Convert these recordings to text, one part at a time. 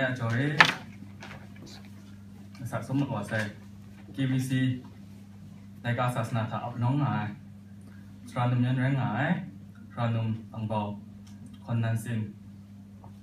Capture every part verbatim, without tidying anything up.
Ya jaw e, asak sum mat wa sai, K B C laika sasana hta ap nawng nga ai, sara num yan rai nga ai, sara num angbau, hkawn nan sin,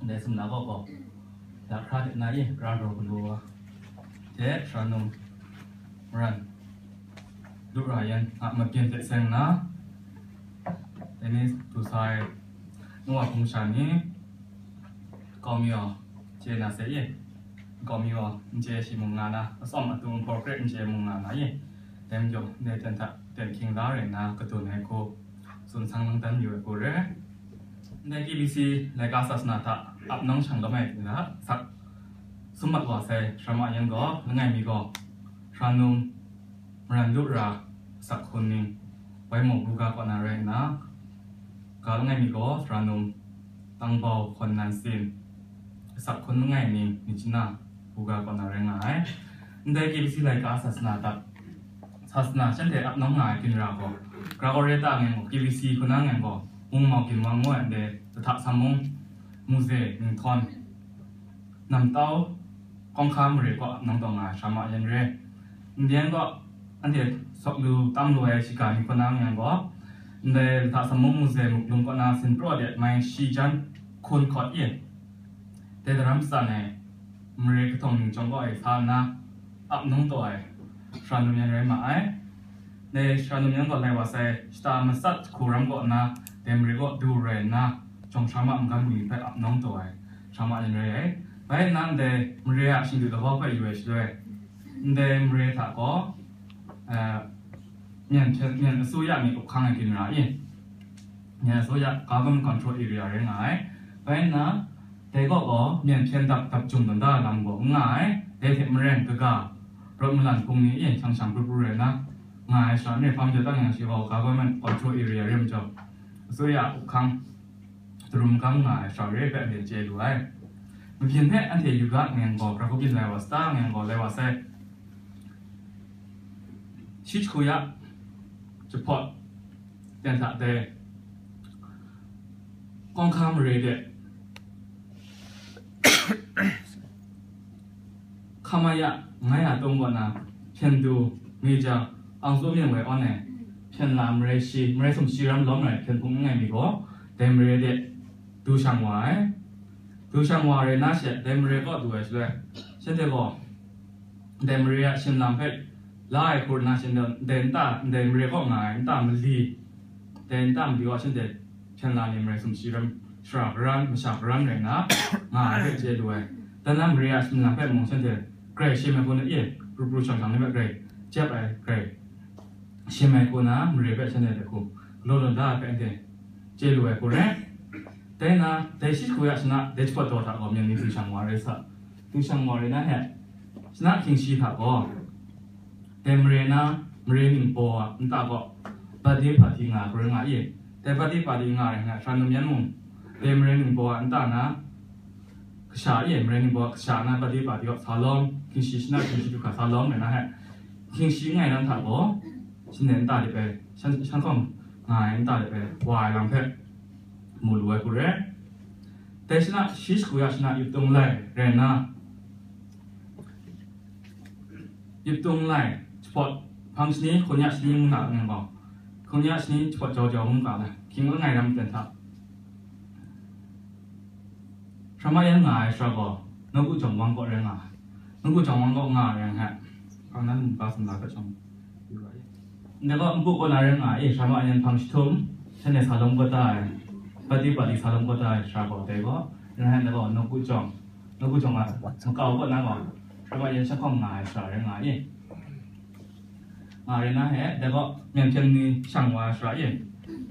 ndai sumla gaw gaw, lahkra de na i, ra raw galu wa, hte sara num maran, lu ra yan, a mabyin hte seng na, dai ni du sa ai, nu wa hpung sha ni, kau mi gaw, chye na sai ye, kau mi gaw, n chye shi mung nga na, atsawm atung hpawr kre n chye mung nga na ye, dai majaw, ndai hten hta, ten hkying la rai nna, kadun ai hku, tsun sang lang dan yu ai hku re. Ndai K B C laika sasana hta ap nawng shang lawm ai hte hta, sak sum mat wa sai, sara ma yan gaw, langai mi gaw, sara num, maran lu ra, asak hkun ning, wai maw buga kaw na rai nna, ga langai mi gaw, sara num, tangbau hkawn nan sin, asak hkun langai ning, myit chana, buga kaw na rai nga ai. Ndai K B C laika sasana hta, sasana shanhte ap nawng nga ai ginra gaw, Gregorian ta ngen gaw, K B C hku na ngen gaw, mung mau ginwang ngu ai ndai, Lahta Sam mung, Muze, Ninghthawn, Namtau, Kawngkha mare kaw ap nawng taw nga ai, sara ma yan re. Ndai gaw, anhte sawk lu tam lu ai shiga ni hku na ngen gaw, ndai Lahta Sam mung, Muze, Muklum kaw na, Sinpraw de mai shi jan hkun hkawt ye, dai daram tsan ai, mare kahtawng ning chyawm kau ai sa nna, ap nawng taw ai, sara num yan rai ma ai. Dai sara num yan gaw lai wa sai, shata matsat hku ram kaw nna, dai mare kaw du rai nna, jawng sara ma magam bungli hpe ap nawng taw ai, sara ma yan rai ai. Bai nna ndai mare a shingdu lahkau hpe yu ai shaloi, ndai mare hta gaw, eh, myen hpyen, myen asuya myit up hkang ai ginra i, myen asuya government control area rai nga ai. Bai nna, dai kaw gaw myen hpyen dap dap jung dan da ai lam gaw n nga ai, dai hte maren kaga, rawt malan hpung ni e, shang shang pru pru rai nna, nga ai sha, Nrehpang Jaw Tang Yang shi gaw government control area re majaw, asuya up hkang, tarum gam nga ai sha re hpe anhte chye lu ai. Mabyin hpe anhte yu ga ngen gaw, Grahkubyin lai wa sata ngen gaw, lai wa sai. Shi hku ya, jahpawt, ten hta dai, Kawngkha mare de, Hkamaya ngai a tung kaw na, hpyen du, Meja, Angzu myen woi awn ai, hpyen la marai shi, marai sumshi ram lawm ai hpyen hpung langai mi gaw, dai mare de du shang wa ai. Du shang wa rai na she, dai mare kaw du ai shaloi, shanhte gaw, dai mare a shin lam hpe la ai hku na shin, dai nta, dai mare kaw nga ai nta mali, dai nta mali gaw shanhte hpyen la ni marai sumshi ram, shara karan, masha karan rai nna, nga ai hpe chye lu ai. Dan na mare a shin lam hpe mung shanhte grai shim ai hku na e, pru pru shang shang ni hpe grai jep ai, grai shim ai hku na, mare hpe shanhte hpe hku galaw lawt da ai hpe anhte chye lu ai hku rai. Dai na, dai shi hku ya shana, dai jahpawt daw hta gaw myen ni du shang wa rai sa. Du shang wa rai na he, shana hkying shi hta gaw, dai mare na, mare ningbaw a nta gaw, birthday party nga ai hku rai nga i. Dai birthday party nga ai hte, sara num yan mung, dai mare ningbaw a nta na, kasha e, mare ningbaw a kasha na birthday party gaw sa lawm, hkying shi shana hkying shi du hkra sa lawm rai na he, hkying shi langai ram hta gaw, shanhte nta de bai, shan, shan hkawng nga ai nta de bai, wa ai lam hpe mu lu ai hku rai. Dai shana shi shagu ya shana yuptung lai rai nna, yuptung lai jahpawt hpang shani, hkun ya shani ngu na nang gaw, hkun ya shani jahpawt jau jau ngu ga ai, hkying langai ram ten hta. Sara ma yan nga ai sara gaw, nawku jawng wang kaw rai nga ai. Nawku jawng wang kaw nga ai yang hte, hpang nan npa sumla hpe shawng yu ga e. Ndai gaw npu kaw na rai nga ai, sara ma yan hpang jahtum, shanhte sa lawm kau da ai, pati pati sa lawm kau da ai sara gaw, dai gaw, rai nna gaw nawku jawng, nawku jawng a makau kaw na gaw, sara ma yan shanhkawng nga ai sara rai nga ai. Nga rai na he, dai gaw, myen hpyen ni shang wa ai sara e,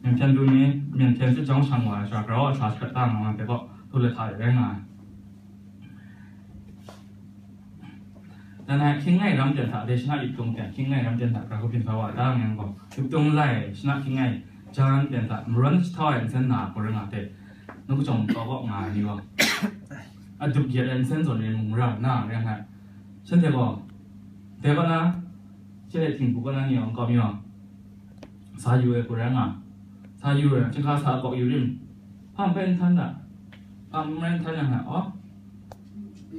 myen hpyen du ni, myen hpyen chyawm shang wa ai sara, grau a sara shakrat da nga ai, dai gaw, du lahta de rai nga ai. Dan ai hkying langai ram ten hta, dai shana yuptung ten, hkying langai ram ten hta, grau hpyin sa wa da ngang gaw, yuptung lai, shana hkying langai, jan ten hta, marawn jahtau ai nsen na, hku rai nga ai, nawku jawng makau kaw nga ai ni gaw, a dup yet ai nsen zawn ni mung mara na, rai nga ai. Shanhte gaw, dai kaw na, shanhte htingbu kaw na ni gaw, nkau mi gaw, sa yu ai hku rai nga, sa yu ai, chyinghka sa kawk yu rim, hpa n bai n htan da, hpa n bai n htan yang hta, aw,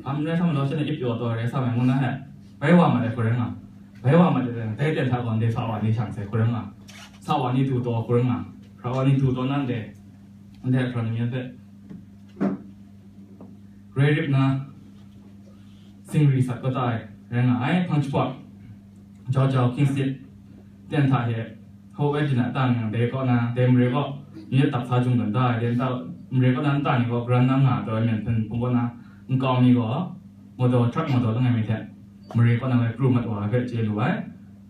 Am rai sa ma law, shanhte ip pyaw taw rai sa mai ngu na he. Bai wa ma de hkrum nga. Bai wa ma de, dai ten hta gaw ndai sa wa ni shang sai hkrum nga. Sa wa ni du taw hkrum nga. Hkra wa ni du taw nan de. Ndai hkra ni yan hpe rai rip na, singri sat kata ai rai nga ai. Hpang jahpawt, jau jau, king sit, ten hta he, hau ai jin a ta nang dai kaw na, dai mare kaw, ni tap sa jung dan da ai, dai nta mare kaw na nta ni gaw, gran na nga taw ai, myen hpen hpung kaw na, nkau mi gaw, motor, truck motor langai mi hte, mare kaw na woi pru mat wa ai hpe chye lu ai.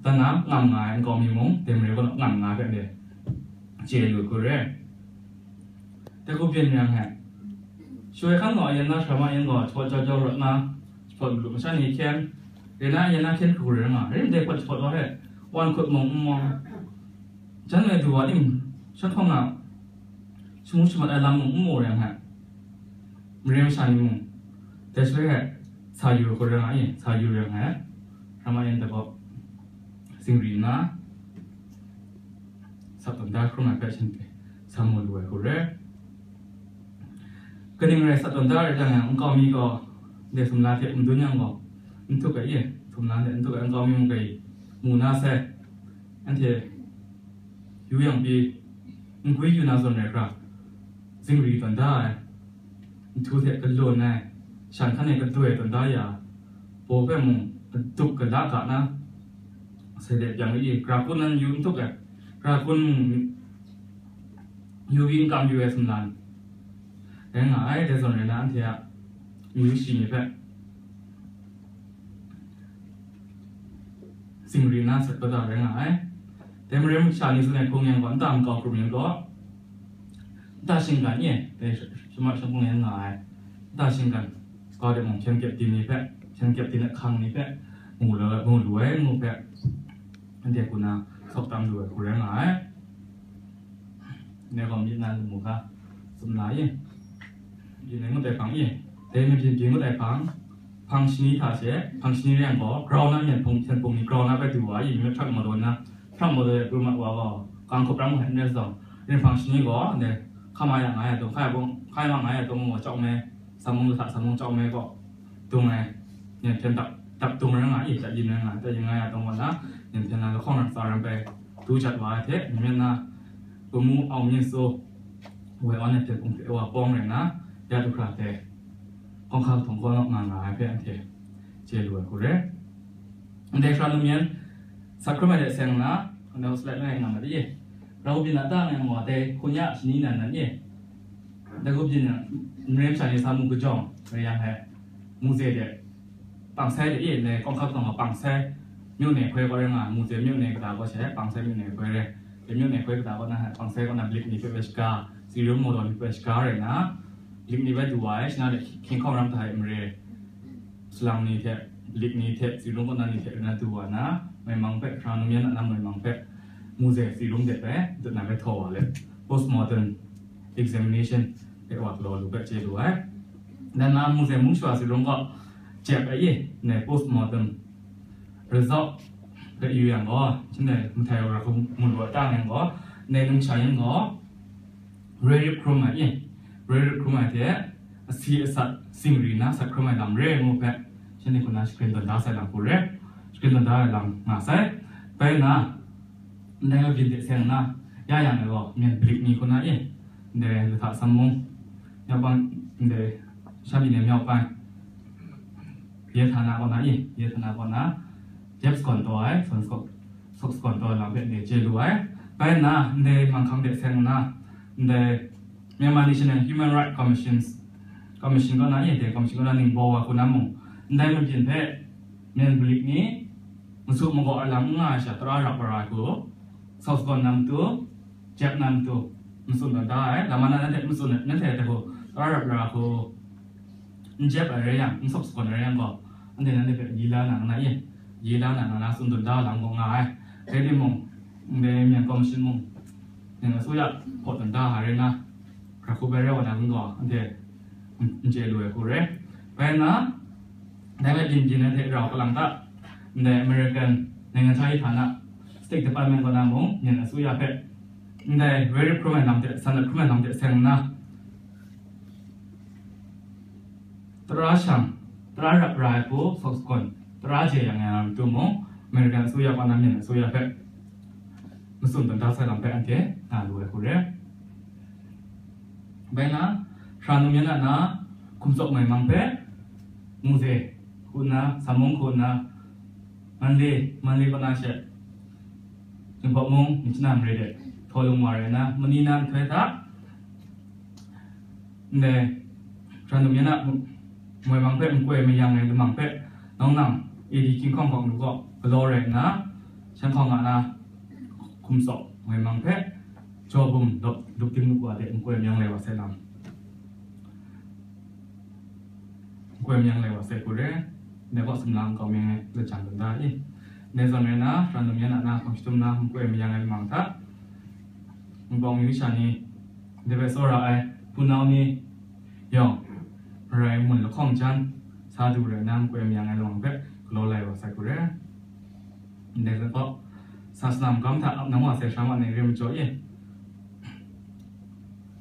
Dan na ngam nga ai nkau mi mung, dai mare kaw na ngam nga ai hpe chye lu hku re. Dai hku byin yang he, shuwa hkan gaw, ayan na sara ma yan gaw, jahpawt jau jau rawt na, jahpawt malu masha ni hkyen, rai na ayan na hkyen hkru rai nga, rai ndai hpawt jahpawt wa he, wan hkut mung n mung, jan ai du wa ning, shan hkawng a, shamu shamat ai lam mung n mu rai yang he, mare masha ni mung, dai shaloi he, sa yu hkru rai nga i, sa yu rai nga he, sara ma yan dai gaw, singri nna, sat tawn da hkrum ai hpe shanhte sa mu lu ai hku re. Kaning rai sat tawn da rai yang, nkau mi gaw dai sumla hte madun yang gaw, n htuk ai e, sumla hte n htuk ai nkau mi mung kai mu na sai, anhte yu yang pyi, n gwi yu na zawn rai hkra, zingri tawn da ai, nhtu hte kalun ai, shan hkan e kadoi tawn da ya, baw hpe mung adup gala ga na, sai de byang i, gara kun nan yu n htuk ai, gara kun mung yu wi n kam yu ai sumla ni rai nga ai. Dai zawn rai na, anhte a amyu shi ni hpe singri na sat kata rai nga ai. Dai mare masha ni tsun ai hkung yang gaw, nta nkau hkrum yang gaw, nta shinggan e, dai shamat shanghpung yan nga ai, nta shinggan, kau de mung, hpyen kyep din ni hpe, hpyen kyep din ahkang ni hpe, mu lu, mu lu ai ngu hpe, anhte hku na sawk tam lu ai hku rai nga ai. Dai gaw myit na lamu ga, sumla e, byin ai ngut ai hpang e, dai mabyin byin ngut ai hpang, hpang shani hta she, hpang shani rai yang gaw, grau na myen hpung, hpyen hpung ni grau na bai du wa i, myen hkrak maw daw na, hkrak maw daw ai pru mat wa gaw, kang hkup rang hkrai n rai zawn, rin hpang shani gaw, ndai hka ma ya nga ya dum, hka ya bung, hka ya ma nga ya dum gaw, chau me, sa mung hta sa mung chau me gaw, dung ai, myen hpyen dap, dap dung rai nga i, dat yin rai nga, dat yin nga ya dum gaw na, myen hpyen na lahkawng ram tsa ram bai, du jat wa ai hte, myen na, Pamu Aung Myint Soe, woi awn ai hpyen hpung hte wa pawng rai na, ya du hkra hte, kawng hka kahtawng kaw nga nga ai hpe anhte chye lu ai hku re. Ndai hkra nu myen sat hkrum ai de seng nna, anau slide mai nga mat i, rau byin a ta ngai ngu ai dai hkunya shani nan nan i, dai hku byin yang, mare masha ni sa mu kajawng rai yang he, mu ze de, pang sai de i, ndai kawng hka kahtawng gaw pang sai, myu ne hkoi gaw rai nga, mu ze myu ne kata gaw she, pang sai myu ne hkoi re, dai myu ne hkoi kata gaw na, pang sai gaw na blik ni hpe bai shaga, tsi rung maw daw ni hpe bai shaga rai na, blik ni bai du wa ai, shana de hkying hkawng ram hta e mare, salang ni hte, lik ni hte, tsi rung kaw na ni hte rai na du wa na, maimang hpe, hkra nu myen a na maimang hpe, mu ze tsi rung de bai, dut na bai htaw wa let, postmortem examination hpe wa galaw lu bai chye lu ai. Dan na mu ze mung shawa tsi rung kaw, jep ai i, ndai postmortem result hpe yu yang gaw, shanhte mahtai wa hkrum mu lu a ta yang gaw, ndai numsha yan gaw, rai rip hkrum ai i, rai rip hkrum ai hte, asi asat singri na sat hkrum ai lam re ngu hpe, shanhte hku na shagrin tawn da sai lam hku re, shagrin tawn da ai lam nga sai. Bai na, ndai mabyin hte seng nna, ya yang ai gaw, myen blik ni hku na i, ndai lahta sam mung, ya bang, ndai sha byin ai myau bai, ye hta na kaw na i, ye hta na kaw na, jep sagawn taw ai, son sagawn, sok sagawn taw ai lam hpe ndai chye lu ai. Bai nna, ndai manghkang de seng nna, ndai Myanmar National Human Rights Commissions, Commission kaw na, ndai Commission kaw na ningbaw wa hku na mung, ndai mabyin hpe myen blik ni, masu magaw ai lam n nga ai sha, tara rap ai hku, sok sagawn na matu, jep na matu, matsun tawn da ai, lama na nanhte matsun, nanhte hte hku, tara rap ai hku, n jep ai rai yang, n sok sagawn ai rai yang gaw, anhte nanhte hpe yi la na nga na i, yi la na nga na tsun tawn da lam gaw nga ai. Dai timung, ndai myen commission mung, myen asuya hpaw tawn da ai rai na, hkra hku bai rai wa na gun gaw, anhte n chye lu ai hku re. Bai nna, dai bai byin byin ai hte rau kalang ta, ndai American Naingan Chai Htana State Department kaw na mung, myen asuya hpe, ndai rai rip hkrum ai lam hte, san dat hkrum ai lam hte seng nna, tara shang, tara rap ra ai hku, sawk sagawn tara je yang ya na matu mung, American အစိုးရ kaw na myen အစိုးရ hpe matsun tawn da sai lam hpe anhte nga lu ai hku re. Bai na, Sara Num Yan A na hkum tsawk moi mang hpe, Mungze hku nna, Samung hku nna, Manle, Manle kaw na she, Jinghpaw mung, Myitkyina mare de, htaw lung wa rai nna, mani na nhtoi hta, ndai Sara Num Yan A moi mang hpe makoi mayang ai lamang hpe, nawng nang A D King Kong Hkawng lu kaw galaw rai nna, Shan Hkawng A na hkum tsawk moi mang hpe, jaw bum dawp, dup ting lu wa de makoi mayang lai wa sai lam. Makoi mayang lai wa sai hku re, ndai kaw sumlang kau myang ai lajang dum da i. Ndai zawn rai nna, Sara Num Yan A na hpang shatum na makoi mayang ai lamang hta, Wunpawng amyu sha ni, ndai hpe tsawra ai hpunau ni yawng, marai mun lahkawng jan sa du rai nna, makoi mayang ai lamang hpe galaw lai wa sai hku re. Ndai zawn gaw, sasana magam hta ap nang wa sai sara ma ni re majaw e,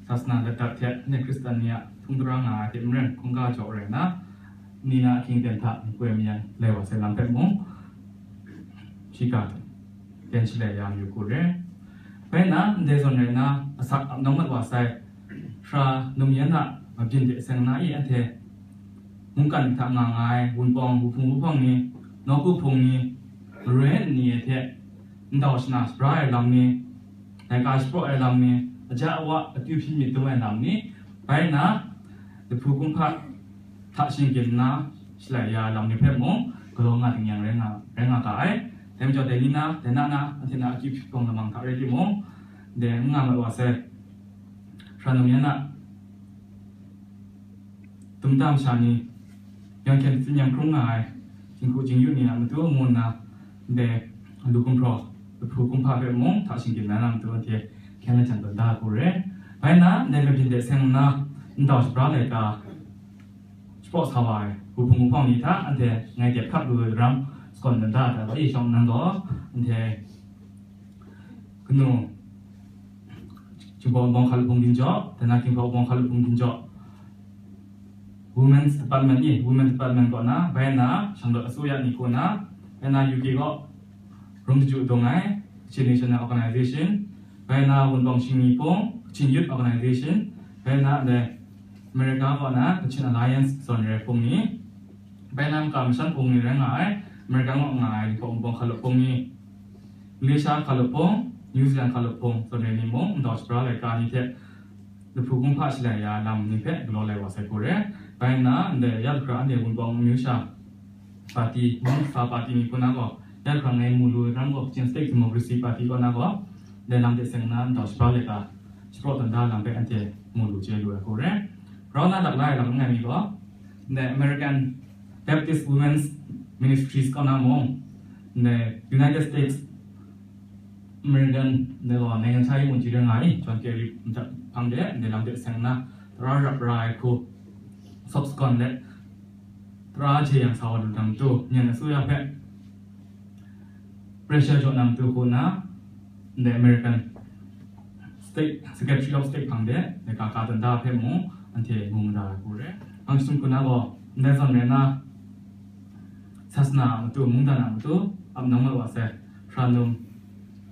sasana ladat hte ndai Hkristan ni a htung tara nga ai hte maren hkungga jaw rai nna, ni na ahkying aten hta makoi mayang lai wa sai lam hpe mung, shi ga ten shalai ya mayu hku re. Bai nna, ndai zawn rai nna, asak ap nang mat wa sai, Sara Num Yan A mabyin de seng na i anhte mungkan hta nga nga ai Wunpawng, Wuhpung Wuhpawng ni, Nawku Hpung ni, Maroi nni ai hte, ndau shana shabra ai lam ni, laika shapraw ai lam ni, aja awa akyu hpyi myit dum ai lam ni, bai nna, lahpu kumhpa hta shinggyim nna shalai ya ai lam ni hpe mung, galaw nga ding yang rai nga, rai nga ga ai. Dai majaw, dai ni na, dai na na, anhte na akyu hpyi hpawng lamang hta rai timung, dai n nga mat wa sai, Sara Num Yan A dum ta masha ni, yang hkyen tsin yang hkrung nga ai, jinghku jingyu ni a matu ngu nna, ndai lu gumhpraw, lahpu kumhpa hpe mung hta shinggyim na na matu anhte hkyen lajang tawn da hku re. Bai nna, ndai mabyin de seng nna, ndau shabra laika shapraw sa wa ai, Wuhpung Wuhpawng ni hta anhte ngai de hkap lu ai daram, sagawn tawn da ai hta, bai shawng nang gaw, anhte kanu Jinghpaw Wunpawng Hkalup Hpung ginjaw, dai na Jinghpaw Wunpawng Hkalup Hpung ginjaw, Women's Department ni, Women Department kaw na, bai na, Shanglawt Asuya ni kaw na, bai na U K kaw, Rum Kaju Dung Ai, Kachin National Organization, bai na Wunpawng Shingni Hpung, Kachin Youth Organization, bai na, dai, America kaw na, Kachin Alliance zawn re hpung ni, bai na, Maka Mashan Hpung ni rai nga ai, America kaw nga ai, Jinghpaw Wunpawng Hkalup Hpung ni, Malaysia Hkalup Hpung, New Zealand Hkalup Hpung, zawn re ni mung, ndau shabra laika ni hte, lahpu kumhpa shalai ya lam ni hpe galaw lai wa sai hku re. Bai nna, ndai ya lahkra anhte Wunpawng amyu sha party, Mungsa party ni hku na gaw, ya lahkra ngai mu lu ai ram gaw, Kachin State Democracy Party kaw na gaw, ndai lam de seng nna, ndau shabra laika, shapraw tawn da lam hpe anhte mu lu chye lu ai hku re. Rau na lak la ai lam langai mi gaw, ndai American Baptist Women's Ministries kaw na mung, ndai United States American, ndai gaw, နိုင်ငံခြားရေးဝန်ကြီး rai nga ai, John Kerry hpang de, ndai lam de seng nna, tara rap ra ai hku, sawk sagawn let, tara je yang sa wa lu na matu, myen အစိုးရ hpe pressure jaw na matu hku nna, ndai American State, Secretary of State hpang de, ndai ka ka tawn da hpe mung, anhte mu mada ai hku re. Hpang shatum hku na gaw, ndai zawn rai nna, sasana a matu, mungdan a matu, ap nang mat wa sai, Sara Num,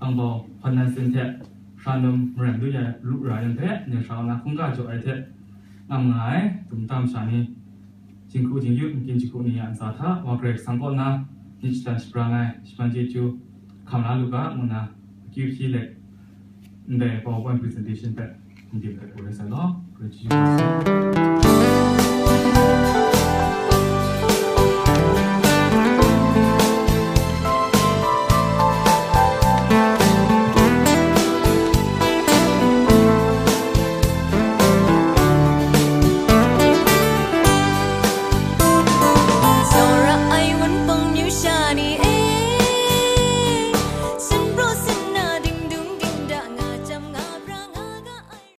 Angbau, Hkawn Nan Sin hte, Sara Num, Maran Lu Ya, Lu Ra Yan hpe, ndai sara kaw na hkungga jaw ai hte, ngam nga ai, dum ta masha ni, jinghku jingyu, nkin jahku ni a ntsa hta, wa Karai Kasang kaw na, myit shadan shabrang ai, shaman chyeju, hkam la lu ga, ngu nna, akyu hpyi let, ndai PowerPoint presentation hpe, n dim hpe hku rai sai law, Karai chyeju.